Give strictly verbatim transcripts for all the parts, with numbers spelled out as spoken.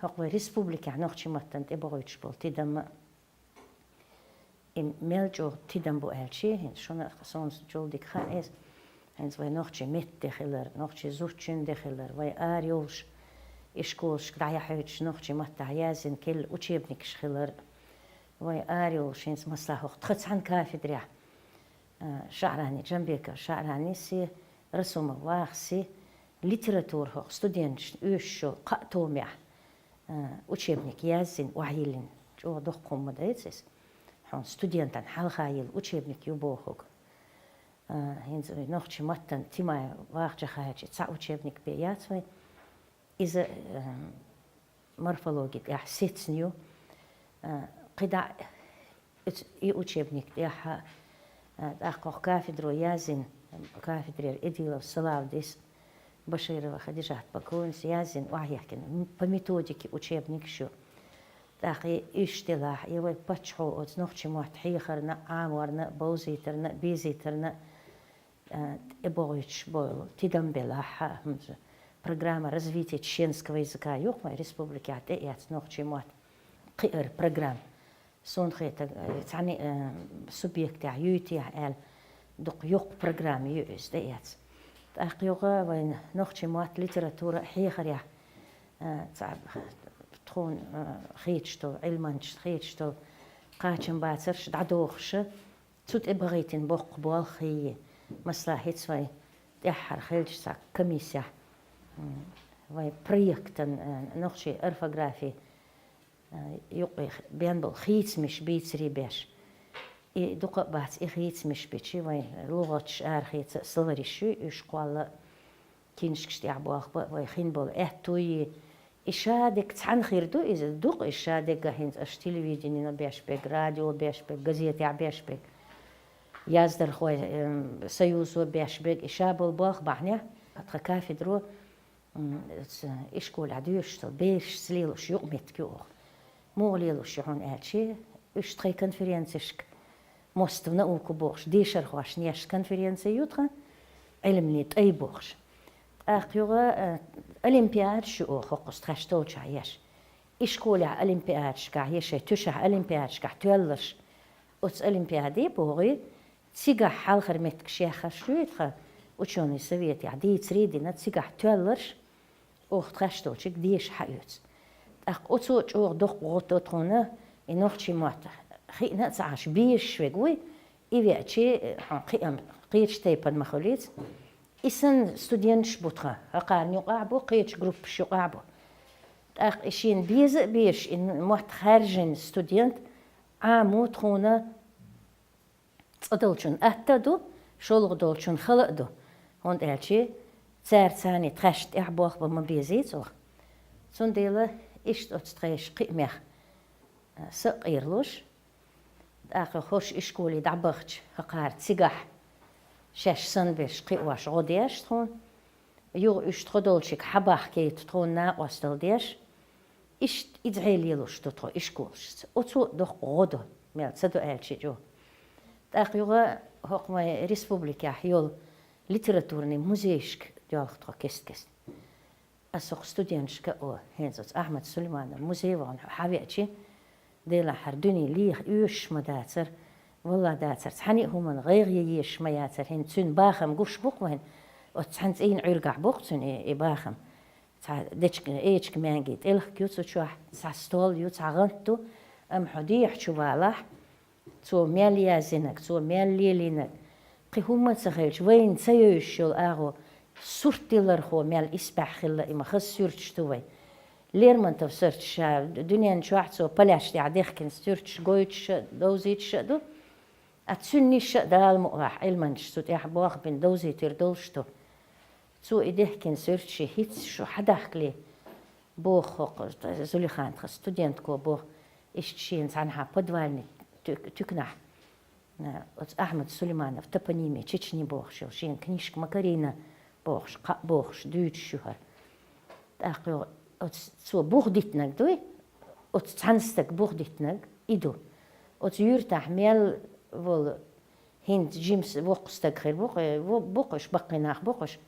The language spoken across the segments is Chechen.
ХӀокху вай республикехь нохчийн маттана тӀебогӀуьйтуш болу тидам а, и мел чӀогӀа тидам бу аьлча, хӀинца шуна а, суна а чул дика хаьа иза. ХӀинца вай нохчийн меттан де хилар, нохчийн зудчун де хилар, вай ара йолуш, ишколашка дӀаяхьуьйтуш нохчийн маттахь яздина керла учебникаш хилар, вай ара йолуш хӀинца, масала, хӀокху тхан цхьана кафедрехь, а, ШаӀрани, Джамбеков ШаӀранис, Расумов Вахас литература, хӀокху студенташна оьшуш йолу кхаа томехь, а, учебник яздина, охьайиллина. ЧӀогӀа доккха хӀума ма дац иза. Хьуна студентан хьалха йилла учебник ю бохург. А, хӀинца нохчийн маттана Тимаев Вахаджахаевчин цхьа учебник бен яц вайн. Иза, а, морфологи тӀехь сецна ю. А, кхидӀа оцу, и учебник тӀехь, а, тӀаккха хӀокху кафедро яздина, кафедрера Эдилов Салавдис, Баширова Хадижат Бакуевнас яздина, охьахӀоьттина, м, по методике учебникаш ю. ТӀаккха и уьш делахь, и вай паччахьо оцу нохчийн мотт хьехарна, Ӏаморна, бовзийтарна, безийтарна, а, тӀебогӀуьйтуш болу тидам белахь, хӀинца программа развития чеченского языка ю-кх вайн республикехь тӀеэцна нохчийн мотт кхиаран программа. Суна хетарг, э, цхьана, э, субъектехь юьйту-кх аьлла, дукха йоккха программа ю иза тӀеэцна. ТӀаккха юха вайн нохчийн мотт, литература хьехарехь, э, цхьа тхуна, э, хеташ долу, Ӏилманчашна хеташ долу кхачам бацарш дӀадохуш, цу тӀе бахийтина боккха болх хьийза. Масала, хӀинца вай тӀаьххьара хиллачу цхьа комиссехь, м, вай проектан, э, нохчийн орфографи, э, юкъе бен болу хийцамаш бийцаре беш. И дукха а бац, и хийцамаш бича, вайн лугӀаташ арахеца а, словариш ю, уьш кхолла а, киншкаш тӀехь болх бан а вай хин болу аьтту йий. И шадерг цхьаьна хир ду иза, дукха и шадерг а, хӀинца аша телевиденино беш берг, радио беш берг, газетехь беш берг, яздархой, эм, союзо беш берг, и ша болу болх бахьанехь, тхан кафедро, м, ц-, ишколехь доьшуш долу берашца лелош юкъаметтиг ю оха. Муха лелош ю хьуна аьлча, уьш тхайн конференцешка, мост в науку бохуш, дешархошна еш конференци ю тхан, Ӏилманан тӀай бохуш. ТӀаккха юха, э, олимпиадаш ю оха хӀокхуза тхаьш долчохь еш. Ишколехь олимпиадашкахь, я шайн туьшахь олимпиадашкахь тоьлларш, оцу олимпиаде бохий, цигахь хьалхара меттигаш яххарш ю тхан учёный советехь дийцаре а дина, цигахь тоьлларш, оха тхаьш долчуьнга деша хьаоьцу. ТӀаккха оцо чӀогӀа доккха гӀо до тхуна, и нохчийн мотт хиъна а ца Ӏаш, безаш верг вуй, и веача, хьуна кхиам кхечу тайпана ма хуьлийца. И санна студенташ бу тхан, хӀокхарна юкъахь а бу, кхечу группаш юкъахь а бу. ТӀаккха и шена беза а безаш, и мотт хаьржина студент Ӏамо тхуна цкъа долчун атта а ду, шолгӀа долчун хала а ду, хӀунда аьлча цара царний тхаьшна тӀехь болх бан ма безийца оха. Цундела иштта оцу тхайн кхиамех, а, са а къерлуш, тӀаккха хӀорш ишколе дӀабахча, хӀокхара цигахь шаьш санна берш кхиош гӀо деш тхуна, юха уьш тхо долчуьнга хьабахкийта тхуна накъосталла деш, иштта иза хьелелуш ду тхо ишколашца. Оцо доккха гӀо до, мел ца до аьлча а чӀогӀа. ТӀаккха юха хӀокху вайн республикехь йолу литературный музейшка доьлху тхо кест-кеста. Ас хӀокху студенташка а, о, хӀинца оцу Ахьмад Сулейманов музей вахана хьо хьавеачи, делахь хӀара дуьне леха оьшуш ма дацара, валла дацара, цхьана а хӀуманна гӀайгӀа езаш ма яцара, хӀинца цуьнан бахам гуш бу-кх вайна, оцу цхьана цӀийнан Ӏуьргахь бу-кх цуьнан и, и бахам. Цхьа дечка, эчка маьнги тӀелхиг ю цу чохь, цхьа стол ю, цхьа гӀант ду, амма хьо дехьа чу валахь, цо мел яздинарг, цо мел лелийнарг, кхин хӀумма а ца хилча, вайна ца евзаш йолу агӀо, сурт тиллархо мел исбаьхьа хилла, и ма хаза суьрташ ду вай. Лермонтов сурташ ша дуьнен чохь цо палеш тӀехь дехкина суьрташ гойтуш а, довзуьйтуш а ду. А цуьнан иша а Дала мукъалахь, Ӏилманчаш цу тӀехь болх бина довзуьйтур долуш ду. Цо и дехкина суьрташ хӀинца шу хьадахкале, боху хӀокху Зулихан тхан студентко боху, иштта шена цхьанхьа подвальный туь-, туькнахь, э, оцу Ахьмад Сулейманов «Топонимия Чечни» бохуш йолу шена книжка ма карийна бохуш, кхаъ бохуш, дуьйцуш ю хӀара. ТӀаккха оцу цо бух дитинарг дуй, оцу цхьана стага бух дитинарг и ду. Оцу юьртахь мел волу хӀинца жимма воккха стаг хир бу-кх, э, во-, бу-кх уьш, баккхий нах бу-кх уьш.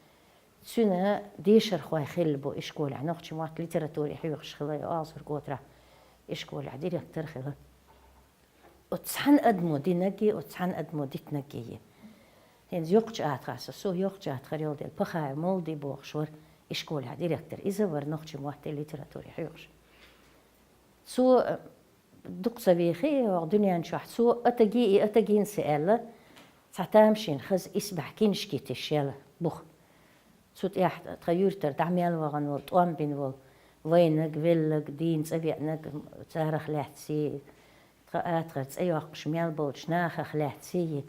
Цуьнан дешархой хилла бу ишколехь, нохчийн мотт, литератури хьоьхуш хилла, озгӀар котарахь ишколехь директор хилла. Оцу цхьана адамо динарггий, оцу цхьана адамо дитинарггий. ХӀинца Йоккхачу АтагӀахь со, со Йоккхачу АтагӀара йолу дела, Пахаев Молди бохуш вара ишколехь директор. Иза вара нохчийн мотти литератури хьоьхуш. Цо, э, дукха ца вехий, оха дуьнен чохь, цо атаги и атагинца аьлла, цхьа тамашийна хаза исбаьхьа киншки тешъяла буха. Цу тӀехь тхан юьртара дӀа мел вахана волу, тӀом бина волу, вайнаг, веллаг, дийна цӀа веанаг, царах лаьцций, тхан АтагӀара цӀе йоккхуш мел болчу нахах лаьцций,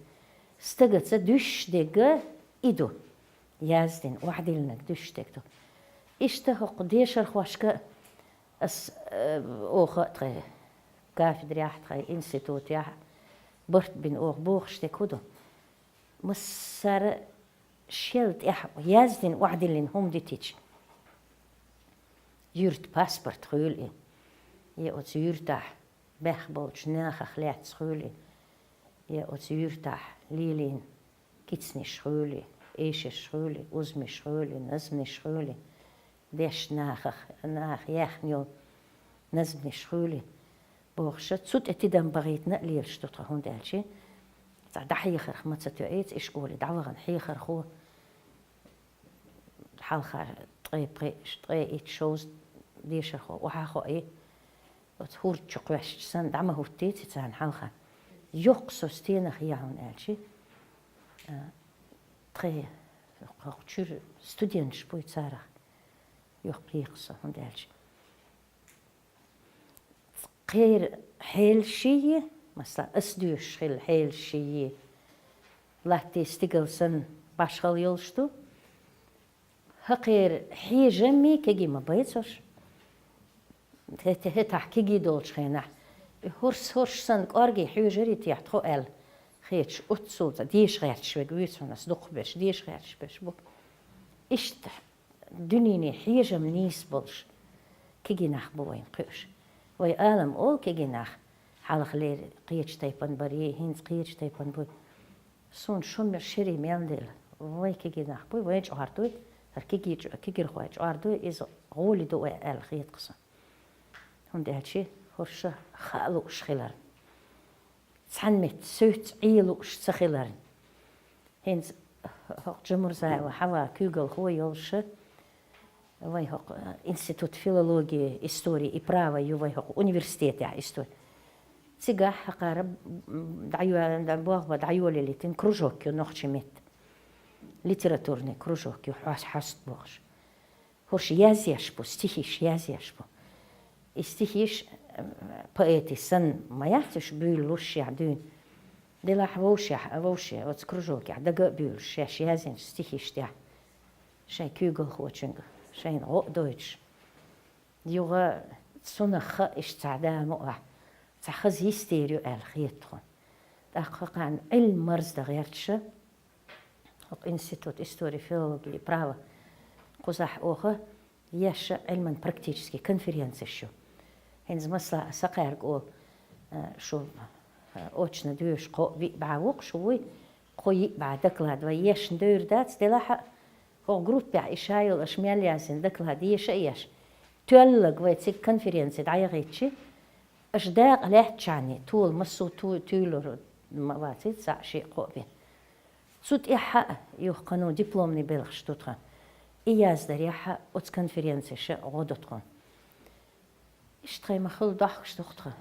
стагаца дуьсуш дерг и ду. Яздина, охьадиллинарг дуьсуш дерг ду. Иштта хӀокху дешархошка ас, э, оха а тхайн кафедрехь, тхайн институтехь барт бина оха бохуш дерг хӀун ду? Массара шел тӀехь яздина, охьадиллина хӀума дитича, юьрта паспорт хуьлу и, я оцу юьртахь баьхна болчу нахах лаьцна хуьлу и, я оцу юьртахь лелийна кицанаш хуьлу и, эшарш хуьлу и, узамаш хуьлу и, назманаш хуьлу и, дешна нахах, наха яьхна йолу назманаш хуьлу и, бохуш, цу тӀе тидам бахийтина а лелаш ду тхо, хӀунда аьлча цхьа дӀахьехарх ма ца тоьийца ишколе дӀавахана хьехархо, хьалха ткъе пхи, ткъе итт, шовзткъа дешархо охьа а хоий, оцу хӀорда чу кхоьссича санна, дӀа ма хӀуттийца царна хьалха. Йоккха со стенах яхьуна аьлча, а, тхайн хӀокху чуьра студенташ буй, царах йоккха йийкха со, хӀунда аьлча кхеран хьелаший, масала, ас доьшуш хилла хьелаший, латте стигала санна башхалла йолуш ду. ХӀокхеран хьежаммий кегий ма байца уьш. ХӀета-, хӀетахь кегий долчу хенахь, хӀорш, хӀорш санна кӀоргий хьоьжарий техьа тхо аьлла хеташ, оццул цхьа деша гӀерташ верг вуьйцу хьуна, ас дукхахберш деша гӀерташ берш бу. Иштта дуьнене хьежам нийса болуш кегий нах бу вайна кхуьуш. Вай алам олу кегий нах, хьалхалера кхечу тайпана барий, хӀинца кхечу тайпана буй. Суна шо мер шерий мел дела, вай кегий нах буй, вай чӀор дуй, хӀара кегий чӀо-, кегирхой чӀор дуй, иза гӀоли ду вай аьлла хета-кх сан. ХӀунда аьлча хӀорш хаа лууш хиларна, цхьана метта соьца Ӏе лууш ца хиларна. ХӀинца хӀокху Джамурзаева Хьава куьйгалхо йолуш, вайн хӀокху, э, институт филологии, истории и права ю вайн хӀокху университетехь истори. Цигахь хӀокхара, м, дӀайо-, болх бан дӀайолаелийтина кружок ю нохчийн меттан. Литературный кружок ю, хьост-, хьост бохуш. ХӀорш язъеш бу, стихиш язъеш бу. И стихиш, м, поэти санна ма яц уьш буьйлалуш шаьш дуьйна. Делахь вовшех, вовше оцу кружокехь дага а буьйлуш, шаьш язйинчу стихиш тӀехь шайн куьйгалхочуьнга, шайна гӀо а дойтуш. Юха цунах хаа иштта цхьа да ма а, цхьа хаза йистера ю аьлла хета тхуна. ТӀаккха хӀокхарна Ӏилма марздан гӀерташ, хӀокху институт истории, филологии, права кхузахь оха еш Ӏилман практически конференцеш ю. ХӀинца масала сан кхаьрга олу, э, шу, э, очно доьшуш кхо а виъ бӀе ву-кх шу вуй, кхо йиъ бӀе доклад вай ешна девр дац, делахь а, хӀокху группехь и ша йолу аша мел яздина доклад еша а еш, тоьлларг вай цига конференци дӀаяхийтичи, аша дакъа лаьттачарний, тола массо а ту-, туьйлур ма ваций, цхьаъ, шиъ, кхоъ бен. Цу тӀехь а юха кхано дипломный белхаш ду тхан. И яздарехь а оцу конференциша гӀо до тхуна. Иштта тхайн ма-хуьллу дохкуш ду-кх тхан.